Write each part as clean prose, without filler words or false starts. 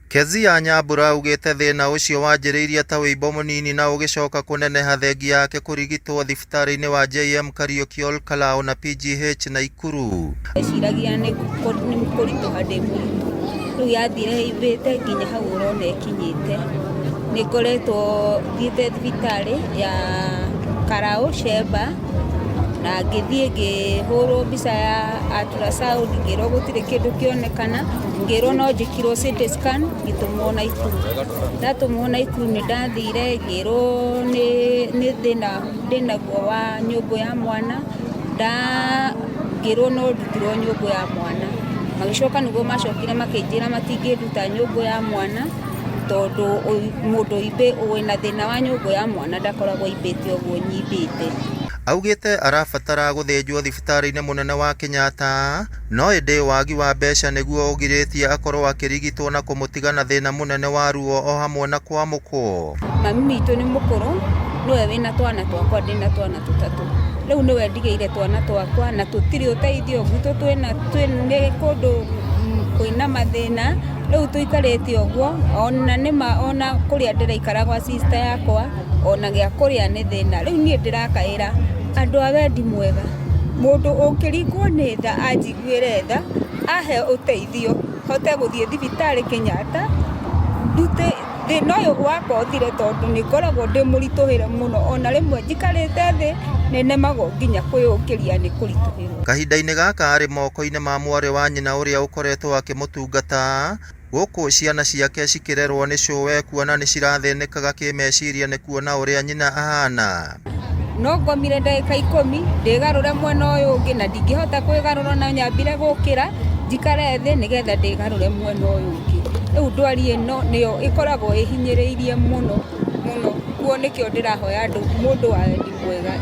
Kezia Nyambura augĩte thĩna ũcio wanjĩrĩirie ta wĩimbo mũnini na ũgĩcoka kũneneha thengia yake kũrigitwo thibitarĩ-inĩ wa JM Kariuki Olkalau na PGH Naikuru. Ndeciragia nĩ kũritũha ndĩ mũritũ, rĩu yathire ĩimbĩte nginya hau ũrona ĩkinyĩte. Nĩ ngoretwo thiĩte thibitarĩ ya Karaũ Sheba, na ngĩthiĩ ngĩhũrwo mbica ya ultrasound ngĩrwo gũtirĩ kĩndũ kĩonekana, ngĩrwo no njĩkirwo CT scan ngĩtũmwo Naikuru. Ndatũmwo Naikuru nĩ ndathire ngĩrwo nĩ thĩna ndĩnaguo wa nyũngũ ya mwana, ngĩrwo no ndutirwo nyũngũ ya mwana. Magĩcoka nĩguo macokire makĩnjĩra matingĩnduta nyũngũ ya mwana tondũ mũndũ wĩna thĩna wa nyũngũ ya mwana ndakoragwo aimbĩte ũguo nyimbĩte. Augĩte arabatara gũthĩnjwo thibitarĩ-inĩ mũnene wa Kenyatta, no ĩndĩ wagi wa mbeca nĩguo ũgirĩtie akorwo akĩrigitwo na kũmũtiga na thĩna mũnene wa ruo o hamwe na kwamũkwo. Mami witũ nĩ mũkũrũ, nĩwe wĩna twana twakwa, ndĩna twana tũtatũ. Rĩu nĩwe ndigĩire twana twakwa na tũtirĩ ũteithio gwitũ twĩna nĩ kũndũ kwĩna mathĩna, rĩu tũikarĩte ũguo, ona nĩma ona kũrĩa ndĩraikara gwa sister yakwa, ona gĩa kũrĩa nĩ thĩna. Rĩu niĩ ndĩrakaĩra andũ a wendi mwega, mũndũ ũngĩringwo nĩ tha anjiguĩre tha, ahe ũteithio hote gũthiĩ thibitarĩ Kenyatta, ndute thĩna ũyũ wakwa ũthire tondũ nĩ ngoragwo ndĩ mũritũhĩre mũno, ona rĩmwe njikarĩte thĩ nĩ nemagwo nginya kwĩyũkĩria nĩ kũritũhĩrwo. Kahinda-inĩ gaka arĩ moko-inĩ ma mwarĩ wa nyina ũrĩa ũkoretwo akĩmũtungata, Gũkũ ciana ciake cikĩrerwo nĩ cũwe kuona nĩ cirathĩnĩkaga kĩmeciria nĩ kuona ũrĩa nyina ahana. No ngomire ndagĩka ikũmi ndĩgarũre mwena ũyũ ũngĩ na ndingĩhota kwĩgarũra no nyambire gũkĩra njikare thĩ nĩgetha ndĩgarũre mwena ũyũ ũngĩ. Rĩu ndwari ĩno nĩyo ĩkoragwo ĩhinyĩrĩirie mũno mũno, kuo nĩkĩo ndĩrahoya andũ mũndũ wa wendi mwega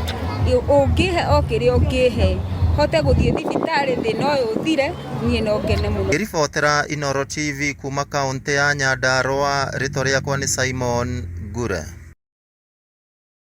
ũngĩhe o kĩrĩa ũngĩhe hote gũthiĩ thibitarĩ thĩna ũyũ ũthire. Niĩ no ngene mũno. Ngĩribotera Inooro TV kuuma kaũntĩ ya Nyandarua, rĩtwa rĩakwa nĩ Simon Ngure.